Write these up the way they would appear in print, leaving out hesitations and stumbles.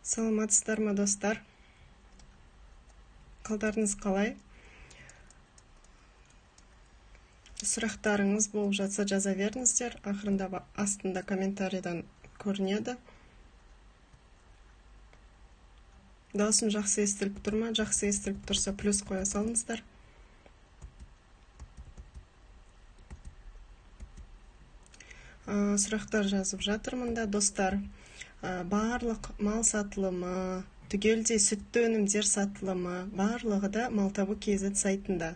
Саламатсыздар ма, достар? Қалдарыңыз қалай? Сұрақтарыңыз болып жатса, жаза беріңіздер. Ақырында астында комментарийдан көрінеді. Дауысым жақсы естіліп тұр ма? Жақсы естіліп тұрса, плюс қоя салыңыздар. Сұрақтар жазып жатыр мында, достар. Барлық мал сатылымы, түгелдей сүтті өнімдер сатылымы, барлығы да Малтабу kz сайтында.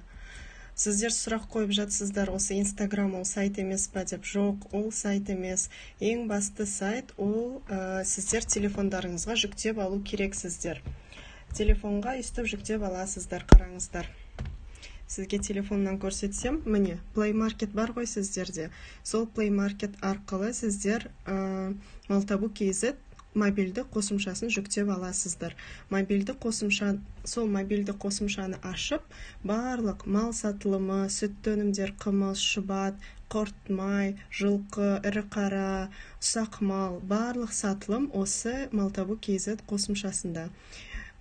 Сіздер сұрақ қойып жатсыздар, осы Инстаграм ол сайт емес па деп. Жоқ, ол сайт емес. Ең басты сайт ол, сіздер телефондарыңызға жүктеп алу керексіздер. Телефонға өйстіп жүктеп аласыздар, қараңыздар. Сізге телефоннан көрсетсем, міне, Play Market бар ғой сіздерде. Сол Play Market арқылы сіздер Малтабу kz мобильді қосымшасын жүктеп аласыздар. Мобильді қосымша, сол мобильді қосымшаны ашып, барлық мал сатылымы, сүтті өнімдер, қымыз, шұбат, құрт, май, жылқы, ірі қара, ұсақ мал, барлық сатылым осы Малтабу kz қосымшасында.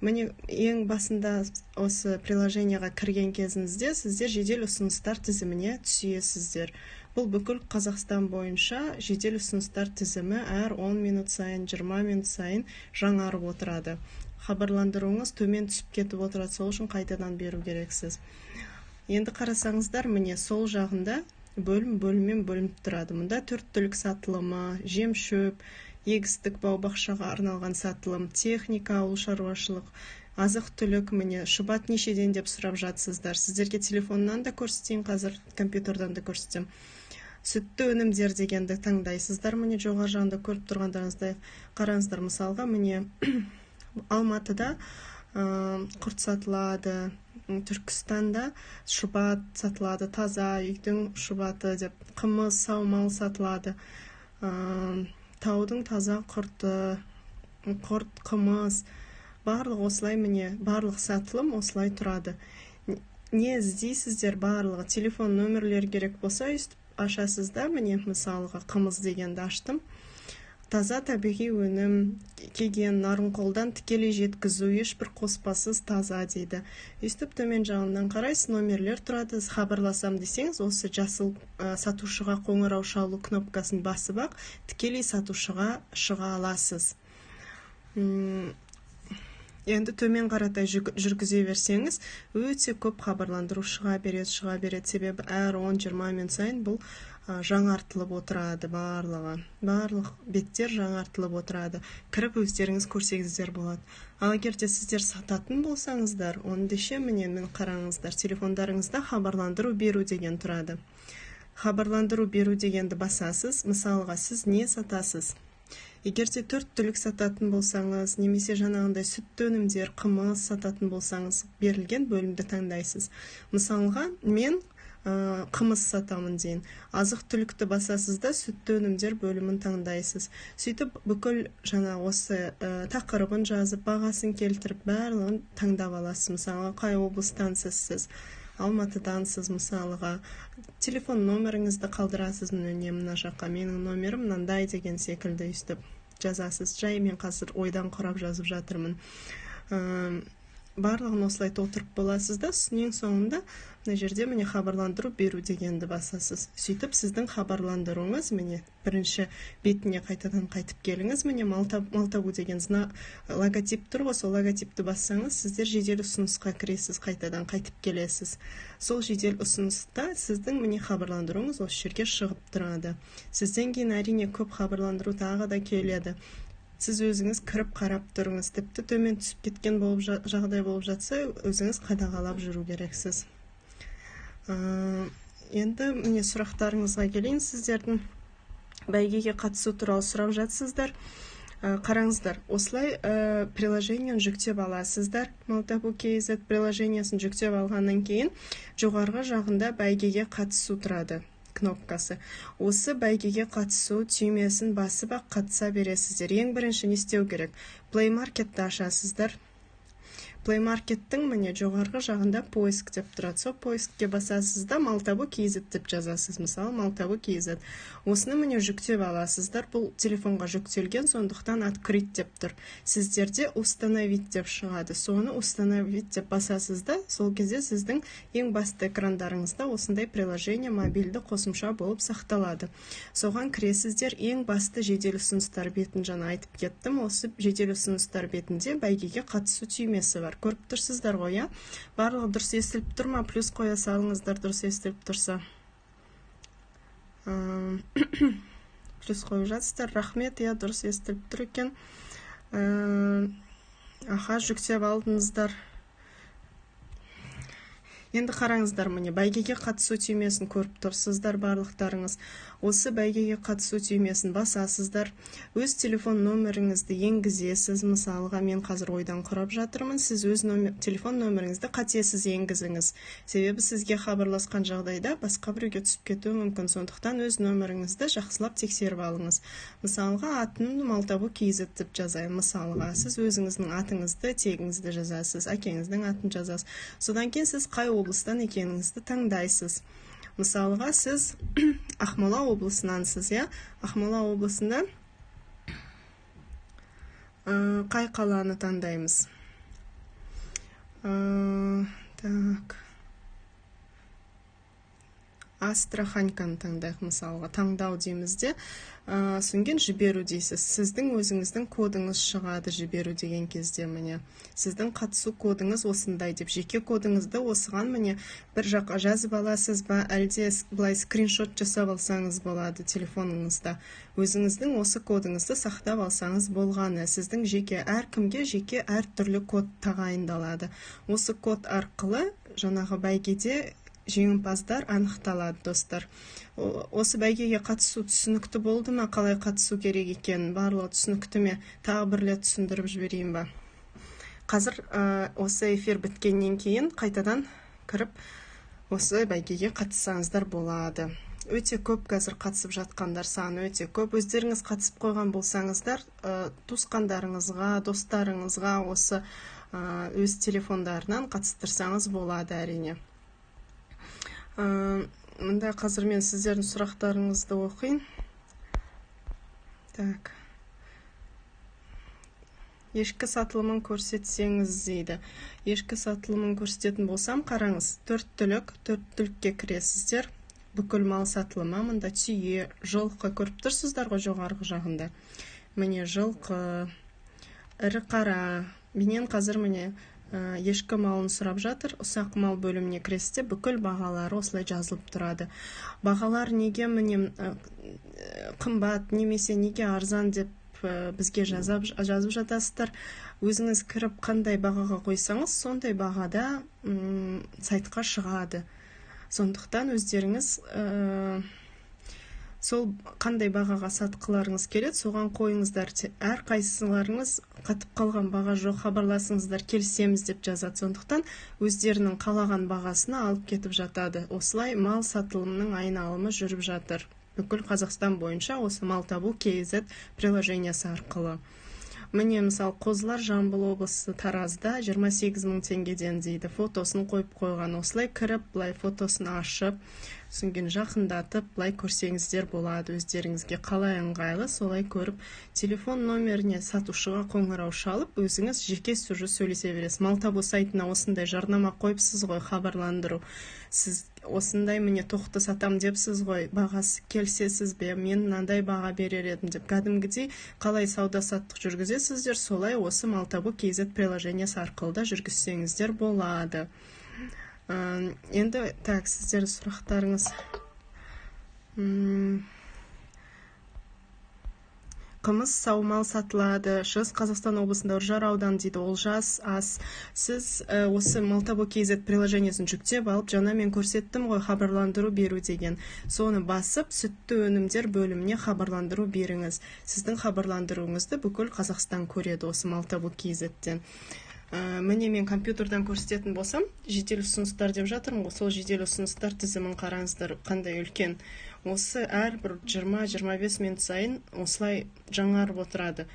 Міне, ең басында осы приложениеға кірген кезіңізде сіздер жедел ұсыныстар тізіміне түсесіздер. Бұл бүкіл Қазақстан бойынша жедел ұсыныстар тізімі әр 10 минут сайын, 20 минут сайын жаңарып отырады. Хабарландыруыңыз төмен түсіп кетіп отырады, сол үшін қайтадан беру керексіз. Енді қарасаңыздар, міне, сол жағында бөлім бөліммен бөлініп тұрады. Мұнда төрт түлік сатылымы, жем-шөп, егістік, бау-бақшаға арналған сатылым, техника, ауыл шаруашылық, азық-түлік, міне, шұбат нешеден деп сұрап жатсыздар. Сіздерге телефоннан да көрсетейін, қазір компьютердан да көрсетемін. Сүтті өнімдер дегенді таңдайсыздар. Міне, жоғары жағында көріп тұрғандарыңыздай, қараңыздар, мысалға, міне, Алматыда құрт сатылады, Түркістанда шұбат сатылады, таза үйдің шұбаты деп, қымыз, саумал сатылады, таудың таза құрты, құрт, қымыз, барлық осылай, міне, барлық сатылым осылай тұрады. Не іздейсіздер, барлығы телефон нөмірлері керек болса, өйстіп ашасыз да, міне, мысалға, қымыз дегенді аштым. Таза табиғи өнім, Кеген, Нарынқолдан тікелей жеткізу, ешбір қоспасыз, таза дейді. Өйстіп төмен жағынан қарайсыз, номерлер тұрады. Хабарласам десеңіз, осы жасыл сатушыға қоңырау шалу кнопкасын басып ақ, тікелей сатушыға шыға аласыз. Енді төмен қаратай жүргізе берсеңіз, өте көп хабарландыру шыға береді, шыға береді. Себебі әр 10-20 минут сайын бұл жаңартылып отырады барлығы. Барлық беттер жаңартылып отырады. Кіріп өздеріңіз көрсеңіздер болады. Ал егер де сіздер сататын болсаңыздар, ендеше міне, міне, қараңыздар, телефондарыңызда хабарландыру беру деген тұрады. Хабарландыру беру дегенді басасыз. Мысалға, сіз не сатасыз? Егер де төрт түлік сататын болсаңыз, немесе жаңағындай сүтті өнімдер, қымыз сататын болсаңыз, берілген бөлімді таңдайсыз. Мысалға, мен қымыз сатамын дейін. Азық түлікті басасыз да, сүтті өнімдер бөлімін таңдайсыз. Сөйтіп бүкіл жаңа осы тақырыбын жазып, бағасын келтіріп, барлығын таңдап аласыз. Мысалға, қай облыстансыз сіз? Алматыдансыз, мысалға. Телефон номеріңізді қалдырасыз, міне, мына жаққа менің номерім мынандай деген секілді өйстіп жазасыз. Жай мен қазір ойдан құрап жазып жатырмын. Барлығын осылай толтырып боласыз да, ең соңында мына жерде, міне, хабарландыру беру дегенді басасыз. Сөйтіп сіздің хабарландыруыңыз, міне, бірінші бетіне қайтадан қайтып келіңіз. Міне, Малтабу деген логотип тұр ғой, сол логотипті бассаңыз, сіздер жедел ұсынысқа кіресіз, қайтадан қайтып келесіз. Сол жедел ұсыныста сіздің, міне, хабарландыруыңыз осы жерге шығып тұрады. Сізден кейін, әрине, көп хабарландыру тағы да келеді. Сіз өзіңіз кіріп қарап тұрыңыз. Тіпті төмен түсіп кеткен болып жағдай болып жатса, өзіңіз қадағалап жүру керексіз. Енді міне, сұрақтарыңызға келейін сіздердің. Бәйгеге қатысу туралы сұрап жатсыздар. Қараңыздар, осылай приложениені жүктеп аласыздар. Малтабу kz приложениесін жүктеп алғаннан кейін жоғарғы жағында бәйгеге қатысу тұрады кнопкасы. Осы бәйгеге қатысу түймесін басып ақ қатыса бересіздер. Ең бірінші не істеу керек? Play Marketті ашасыздар. Play Market'тің міне жоғарғы жағында поиск деп тұрады. Сол поискке басасыз да, Малтабу kz деп жазасыз. Мысалы, Малтабу kz. Осыны міне жүктеп аласыздар. Бұл телефонға жүктелген, сондықтан открыть деп тұр. Сіздерде установить деп шығады. Соны установить деп басасыз да, сол кезде сіздің ең басты экрандарыңызда осындай приложение, мобильді қосымша болып сақталады. Соған кіресіздер. Ең басты жедел ұсыныстар бетін жаңа айтып кеттім. Осы жедел ұсыныстар бетінде бәйгеге қатысу түймесі бар. Көріп тұрсыздар ғой, иә? Барлығы дұрыс естіліп тұр ма? Плюс қоя салыңыздар, дұрыс естіліп тұрса. Плюс қойып жатсыздар, рахмет. Иә, дұрыс естіліп тұр екен. Аха, жүктеп алдыңыздар. Енді қараңыздар, міне, бәйгеге қатысу түймесін көріп тұрсыздар барлықтарыңыз. Осы бәйгеге қатысу түймесін басасыздар. Өз телефон нөміріңізді енгізесіз. Мысалға, мен қазір ойдан құрап жатырмын. Сіз өз телефон нөміріңізді қатесіз енгізіңіз, себебі сізге хабарласқан жағдайда басқа біреуге түсіп кетуі мүмкін. Сондықтан өз нөміріңізді жақсылап тексеріп алыңыз. Мысалға, атын Малтабу kz деп жазайын. Мысалға, сіз өзіңіздің атыңызды, тегіңізді жазасыз, әкеңіздің атын жазасыз. Содан кейін сіз қай облыстан екеніңізді таңдайсыз. Мысалға, сіз Ақмола облысынансыз, иә? Ақмола облысында қай қаланы таңдаймыз? Так, Астраханьканы таңдайық. Мысалға, таңдау дейміз де, содан кейін жіберу дейсіз. Сіздің өзіңіздің кодыңыз шығады жіберу деген кезде. Міне, сіздің қатысу кодыңыз осындай деп, жеке кодыңызды осыған, міне, бір жаққа жазып аласыз ба, әлде былай скриншот жасап алсаңыз болады. Телефоныңызда өзіңіздің осы кодыңызды сақтап алсаңыз болғаны. Сіздің жеке, әркімге жеке әртүрлі код тағайындалады. Осы код арқылы жаңағы бәйгеде жеңімпаздар анықталады. Достар, осы бәйгеге қатысу түсінікті болды ма? Қалай қатысу керек екенін барлығы түсінікті ме? Тағы бір рет түсіндіріп жіберейін ба? Қазір осы эфир біткеннен кейін қайтадан кіріп, осы бәйгеге қатыссаңыздар болады. Өте көп қазір қатысып жатқандар саны өте көп. Өздеріңіз қатысып қойған болсаңыздар, туысқандарыңызға, достарыңызға осы өз телефондарынан қатыстырсаңыз болады, әрине. Мында қазір мен сіздердің сұрақтарыңызды оқиын. Так, ешкі сатылымын көрсетсеңіз дейді. Ешкі сатылымын көрсететін болсам, қараңыз, төрт түлік, төрт түлікке кіресіздер. Бүкіл мал сатылымы мында. Түйе, жылқы, көріп тұрсыздар ғой жоғарғы жағында. Міне, жылқы, ірі қара. Менен қазір, міне, ешкі малын сұрап жатыр. Ұсақ мал бөліміне кіресіз, бүкіл бағалары осылай жазылып тұрады. Бағалар неге, міне, қымбат немесе неге арзан деп бізге жазып жатасыздар. Өзіңіз кіріп, қандай бағаға қойсаңыз, сондай бағада сайтқа шығады. Сондықтан өздеріңіз сол қандай бағаға сатқыларыңыз келеді, соған қойыңыздар. Әрқайсыларыңыз қатып қалған баға жоқ, хабарласыңыздар, келісеміз деп жазады. Сондықтан өздерінің қалаған бағасына алып кетіп жатады. Осылай мал сатылымының айналымы жүріп жатыр бүкіл Қазақстан бойынша осы Малтабу kz приложениясы арқылы. Міне, мысалы, қозылар Жамбыл облысы, Таразда 28 мың теңгеден дейді. Фотосын қойып қойған. Осылай кіріп, былай фотосын ашып, содан кейін жақындатып, былай көрсеңіздер болады. Өздеріңізге қалай ыңғайлы, солай көріп, телефон номеріне сатушыға қоңырау шалып, өзіңіз жеке уже сөйлесе бересіз. Малтабу сайтына осындай жарнама қойыпсыз ғой, хабарландыру. Сіз осындай, міне, тоқты сатам депсіз ғой, бағасы келісесіз бе, мен мынандай баға берер едім деп, кәдімгідей қалай сауда саттық жүргізесіздер, солай осы Малтабу kz приложениясы арқылы да жүргізсеңіздер болады. Енді, так, сіздердің сұрақтарыңыз. Қымыз, саумал сатылады Шығыс Қазақстан облысында, Үржар ауданы дейді Олжас Ас. Сіз осы Малтабу kz приложениесін жүктеп алып, жаңа мен көрсеттім ғой, хабарландыру беру деген, соны басып, сүтті өнімдер бөліміне хабарландыру беріңіз. Сіздің хабарландыруыңызды бүкіл Қазақстан көреді осы Малтабу kz-тен. Міне, мен компьютерден көрсететін болсам, жедел ұсыныстар деп жатырмын ғой, сол жедел ұсыныстар тізімін қараңыздар, қандай үлкен. Осы әрбір 20-25 минут сайын осылай жаңарып отырады.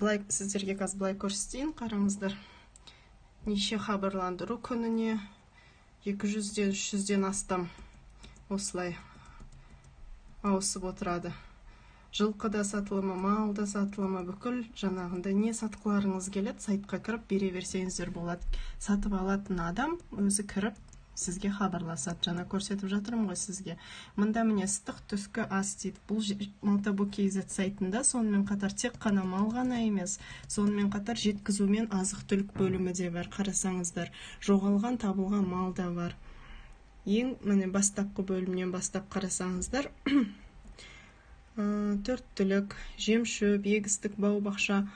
Былай сіздерге қазір былай көрсетейін, қараңыздар. Неше хабарландыру күніне 200-ден 300-ден астам осылай ауысып отырады. Жылқы да сатылымы, мал да сатылымы, бүкіл жаңағындай не сатқыларыңыз келеді, сайтқа кіріп бере берсеңіздер болады. Сатып алатын адам өзі кіріп сізге хабарласады. Жаңа көрсетіп жатырмын ғой сізге. Мында міне ыстық түскі ас дейді. Бұл Малтабу KZ сайтында сонымен қатар тек қана мал ғана емес, сонымен қатар жеткізу мен азық-түлік бөлімі де бар. Қарасаңыздар, жоғалған, табылған мал да бар. Ең міне бастапқы бөлімнен бастап қарасаңыздар, төрт түлік, жем-шөп, егістік, бау-бақша,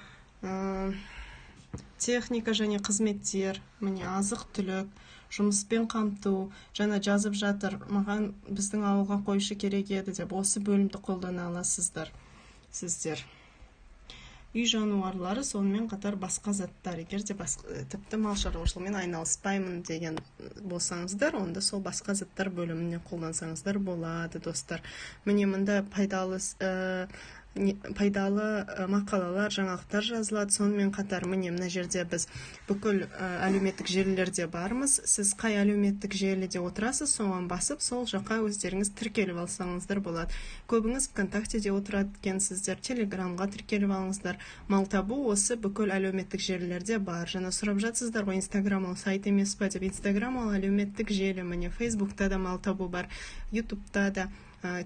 техника және қызметтер, міне азық-түлік, жұмыспен қамту, жаңа жазып жатыр, маған біздің ауылға қойшы керек еді деп, осы бөлімді қолдана аласыздар сіздер. Үй жануарлары, сонымен қатар басқа заттар, егер де тіпті мал шаруашылығымен айналыспаймын деген болсаңыздар, онда сол басқа заттар бөліміне қолдансаңыздар болады, достар. Міне мында пайдалы мақалалар, жаңалықтар жазылады. Сонымен қатар міне мына жерде біз бүкіл әлеуметтік желілерде бармыз. Сіз қай әлеуметтік желіде отырасыз, соған басып, сол жаққа өздеріңіз тіркеліп алсаңыздар болады. Көбіңіз ВКонтактеде отырады екенсіздер, Телеграмға тіркеліп алыңыздар. Малтабу осы бүкіл әлеуметтік желілерде бар. Жаңа сұрап жатсыздар ғой, Инстаграм ол сайт емес па деп. Инстаграм ол әлеуметтік желі, міне Фейсбукта да Малтабу бар, Ютубта да,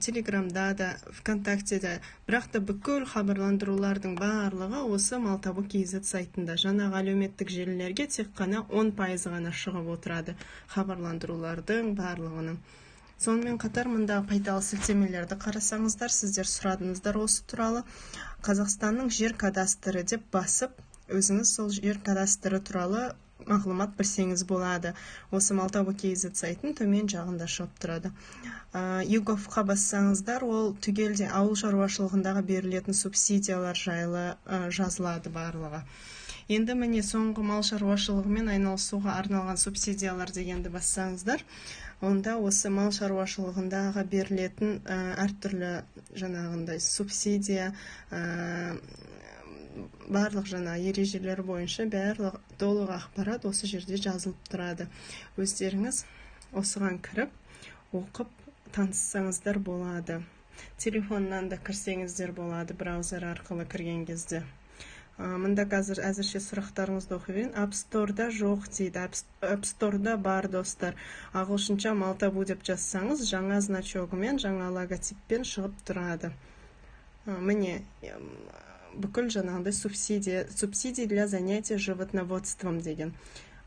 Телеграмда да, ВКонтактеде. Бірақ та бүкіл хабарландырулардың барлығы осы Малтабу KZ сайтында. Жаңағы әлеуметтік желілерге тек қана 10% ғана шығып отырады хабарландырулардың барлығының. Сонымен қатар мындағы пайдалы сілтемелерді қарасаңыздар, сіздер сұрадыңыздар осы туралы. Қазақстанның жер кадастры деп басып, өзіңіз сол жер кадастры туралы мағлұмат білсеңіз болады. Осы Малтабу KZ сайтының төмен жағында шығып тұрады. eGov-қа бассаңыздар, ол түгелде ауыл шаруашылығындағы берілетін субсидиялар жайлы жазылады барлығы. Енді міне соңғы мал шаруашылығымен айналысуға арналған субсидиялар дегенді бассаңыздар, онда осы мал шаруашылығындағы берілетін әртүрлі жаңағындай субсидия, барлық жаңа ережелер бойынша барлық толық ақпарат осы жерде жазылып тұрады. Өздеріңіз осыған кіріп, оқып, таныссаңыздар болады. Телефоннан да кірсеңіздер болады, браузер арқылы кірген кезде. Мында қазір әзірше сұрақтарыңызды оқи берейін. App Store'да жоқ дейді. App Store'да бар, достар. Ағылшынша Малтабу деп жазсаңыз, жаңа значогымен, жаңа логотиппен шығып тұрады. Міне бүкіл жаңағындай субсидия, субсидия для занятия животноводством деген.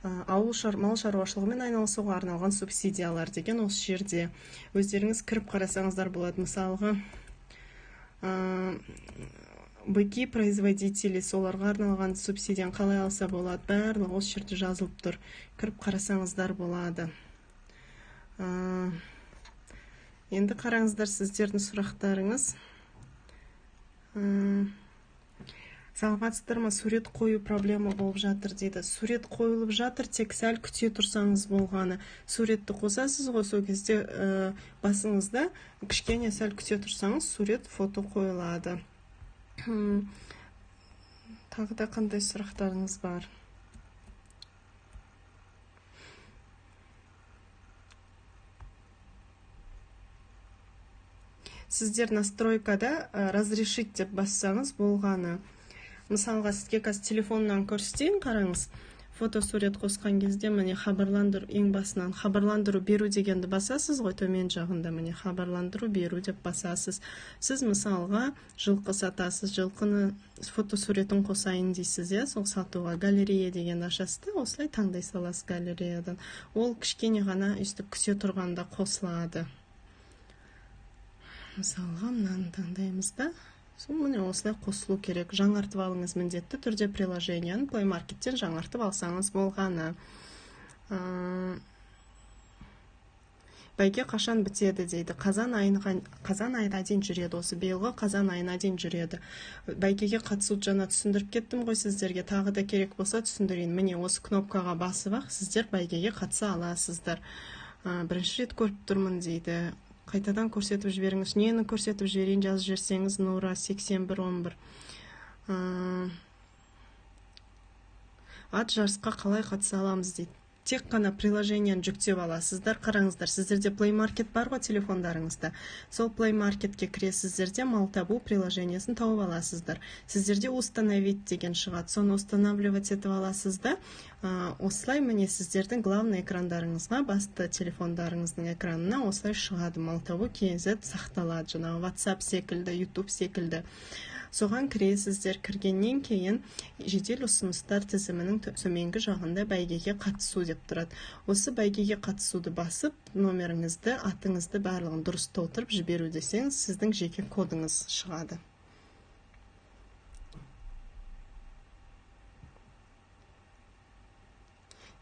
Ауыл мал шаруашылығымен айналысуға арналған субсидиялар деген осы жерде. Өздеріңіз кіріп қарасаңыздар болады. Мысалға, быки производители, соларға арналған субсидияны қалай алса болады, барлығы осы жерде жазылып тұр. Кіріп қарасаңыздар болады. Енді қараңыздар сіздердің сұрақтарыңыз. Саламатсыздар ма, сурет қою проблема болып жатыр дейді. Сурет қойылып жатыр, тек сәл күте тұрсаңыз болғаны. Суретті қосасыз ғой, сол кезде басыңызда кішкене сәл күте тұрсаңыз, сурет, фото қойылады. Тағы да қандай сұрақтарыңыз бар? Сіздер настройкада разрешить деп бассаңыз болғаны. Мысалға, сізге қазір телефоннан көрсетейін, қараңыз. Фотосурет қосқан кезде міне хабарландыру, ең басынан хабарландыру беру дегенді басасыз ғой, төмен жағында міне хабарландыру беру деп басасыз. Сіз мысалға жылқы сатасыз, жылқыны фотосуретін қосайын дейсіз, иә, сол сатуға галерея дегенді ашасыз да, осылай таңдай саласыз галереядан. Ол кішкене ғана өйстіп күте тұрғанда қосылады. Мысалға мынаны таңдаймыз да. Сол міне осылай қосылу керек. Жаңартып алыңыз міндетті түрде приложенияны Play Market'тен жаңартып алсаңыз болғаны. Бәйге қашан бітеді дейді. Қазан айына дейін жүреді. Осы биылғы қазан айына дейін жүреді. Бәйгеге қатысуды жаңа түсіндіріп кеттім ғой сіздерге. Тағы да керек болса түсіндірейін. Міне осы кнопкаға басып ақ сіздер бәйгеге қатыса аласыздар. Бірінші рет көріп тұрмын дейді. Қайтадан көрсетіп жіберіңіз. Нені көрсетіп жіберейін, жазып жіберсеңіз, Нура 8111. Ат жарысқа қалай қатыса аламыз дейді. Тек қана приложениені жүктеп аласыздар. Қараңыздар, сіздерде Play Market бар ғой телефондарыңызда. Сол Play Marketке кіресіздер де, Мал табу приложениесін тауып аласыздар. Сіздерде «Установить» деген шығады. Соны устанавливать етіп аласыз да, осылай, міне, сіздердің главный экрандарыңызға, басты телефондарыңыздың экранына осылай шығады. Мал табу kz сақталады, жаңағы WhatsApp секілді, YouTube секілді. Соған кіресіздер. Кіргеннен кейін жедел ұсыныстар тізімінің төменгі жағында «Бәйгеге қатысу» деп тұрады. Осы «Бәйгеге қатысуды» басып, номеріңізді, атыңызды, барлығын дұрыс толтырып, «Жіберу» десеңіз, сіздің жеке кодыңыз шығады.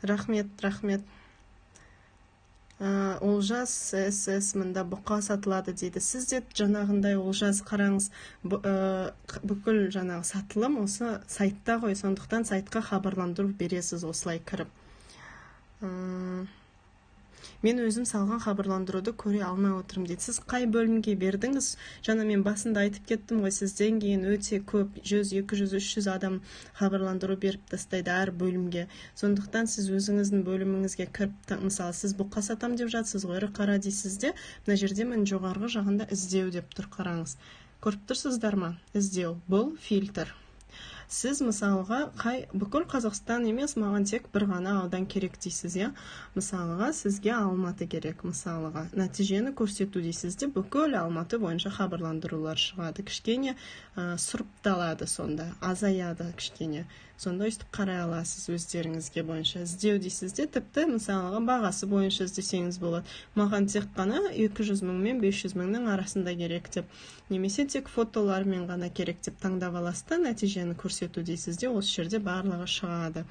Рахмет, рахмет. Олжас СС, мында бұқа сатылады дейді. Сіз де жаңағындай, Олжас, қараңыз, бүкіл жаңағы сатылым осы сайтта ғой, сондықтан сайтқа хабарландыру бересіз осылай кіріп. Мен өзім салған хабарландыруды көре алмай отырмын дейді. Сіз қай бөлімге бердіңіз? Жаңа мен басында айтып кеттім ғой, сізден кейін өте көп, 100, 200, 300 адам хабарландыру беріп тастайды әр бөлімге. Сондықтан сіз өзіңіздің бөліміңізге кіріп, мысалы, сіз бұқа сатам деп жатсыз ғой, ірі қара дейсіз де, мына жерде, міне, жоғарғы жағында «Іздеу» деп тұр, қараңыз. Көріп тұрсыздар ма? «Іздеу» — бұл фильтр. Сіз, мысалға, қай, бүкіл Қазақстан емес, маған тек бір ғана аудан керек дейсіз, иә. Мысалға, сізге Алматы керек. Мысалға, «Нәтижені көрсету» дейсіз де, бүкіл Алматы бойынша хабарландырулар шығады. Кішкене сұрыпталады сонда, азаяды кішкене. Сонда өйстіп қарай аласыз өздеріңізге бойынша. «Іздеу» дейсіз де, тіпті, мысалға, бағасы бойынша іздесеңіз болады. Маған тек қана 200 мың мен 500 мыңның арасында керек деп немесе тек фотолармен ғана керек деп таңдап аласыз да, «Нәтижені көрсету» дейсіз де, осы жерде барлығы шығады.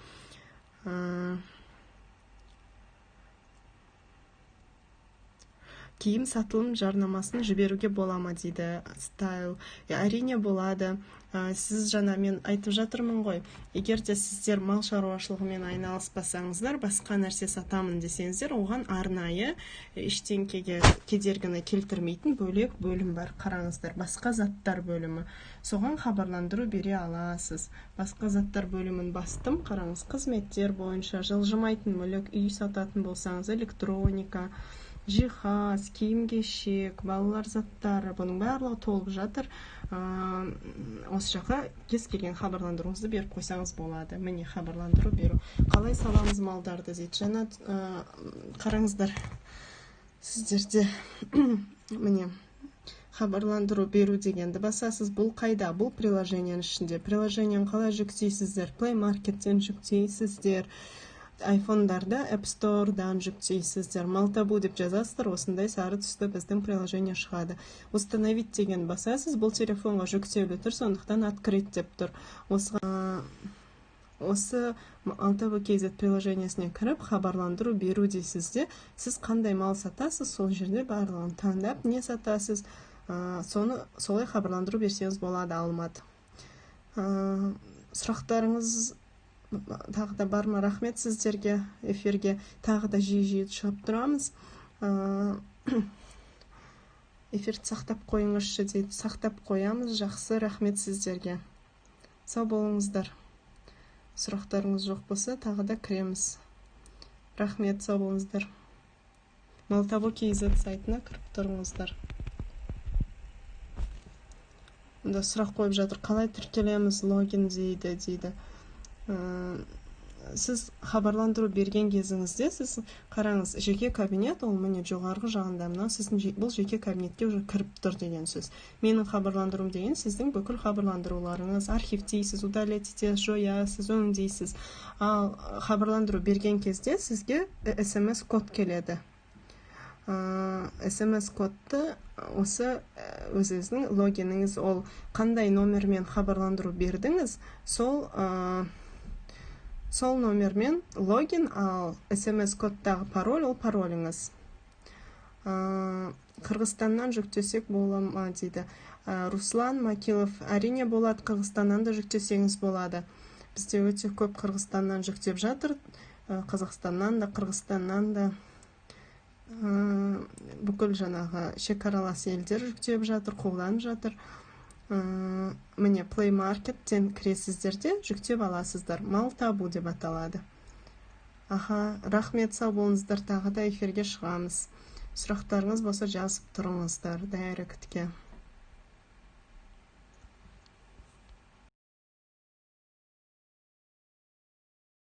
Киім сатылым жарнамасын жіберуге бола ма дейді Стайл. Әрине, болады. Сіз жаңа мен айтып жатырмын ғой, егер де сіздер мал шаруашылығымен айналыспасаңыздар, басқа нәрсе сатамын десеңіздер, оған арнайы ештеңкеге кедергіні келтірмейтін бөлек бөлім бар. Қараңыздар, «Басқа заттар» бөлімі. Соған хабарландыру бере аласыз. «Басқа заттар» бөлімін бастым, қараңыз, қызметтер бойынша, жылжымайтын мүлік, үй сататын болсаңыз, электроника, жиһаз, киім кешек, балалар заттары, бұның барлығы толып жатыр. Осы жаққа кез келген хабарландыруыңызды беріп қойсаңыз болады. Міне, хабарландыру беру. Қалай саламыз малдарды дейді. Жаңа қараңыздар, сіздерде, міне, «Хабарландыру беру» дегенді басасыз. Бұл қайда? Бұл приложениенің ішінде. Приложениені қалай жүктейсіздер? Play Markеттен жүктейсіздер, айфондарда App Store'дан жүктейсіздер. «Малтабу» деп жазасыздар, осындай сары түсті біздің приложение шығады. «Установить» деген басасыз. Бұл телефонға жүктеулі тұр, сондықтан «Открыть» деп тұр. Осы Малтабу kz приложениесіне кіріп, «Хабарландыру беру» дейсіз де, сіз қандай мал сатасыз, сол жерде барлығын таңдап, не сатасыз, соны солай хабарландыру берсеңіз болады. Алмат, сұрақтарыңыз тағы да бар ма? Рахмет сіздерге. Эфирге тағы да жиі-жиі шығып тұрамыз. Эфирді сақтап қойыңызшы дейді. Сақтап қоямыз. Жақсы, рахмет сіздерге, сау болыңыздар. Сұрақтарыңыз жоқ болса, тағы да кіреміз. Рахмет, сау болыңыздар. Малтабу kz сайтына кіріп тұрыңыздар. Мында сұрақ қойып жатыр: қалай тіркелеміз, логин дейді. Сіз хабарландыру берген кезіңізде, сіз қараңыз, жеке кабинет ол, міне, жоғарғы жағында мынау сіздің, бұл жеке кабинетке уже кіріп тұр деген сөз. «Менің хабарландыруым» деген сіздің бүкіл хабарландыруларыңыз. Архивтейсіз, удалять етесіз, жоясыз, өңдейсіз. Ал хабарландыру берген кезде сізге СМС код келеді. СМС кодты осы өзіңіздің логиніңіз, ол қандай номермен хабарландыру бердіңіз, сол номермен логин, ал СМС кодтағы пароль ол пароліңіз. Қырғызстаннан жүктесек бола ма дейді Руслан Макилов. Әрине, болады, Қырғызстаннан да жүктесеңіз болады. Бізде өте көп Қырғызстаннан жүктеп жатыр, Қазақстаннан да, Қырғызстаннан да, бүкіл жаңағы шекаралас елдер жүктеп жатыр, қолданып жатыр. Міне, Play Markеттен кіресіздер де, жүктеп аласыздар. «Мал табу» деп аталады. Аха, рахмет, сау болыңыздар. Тағы да эфирге шығамыз. Сұрақтарыңыз болса, жазып тұрыңыздар директке.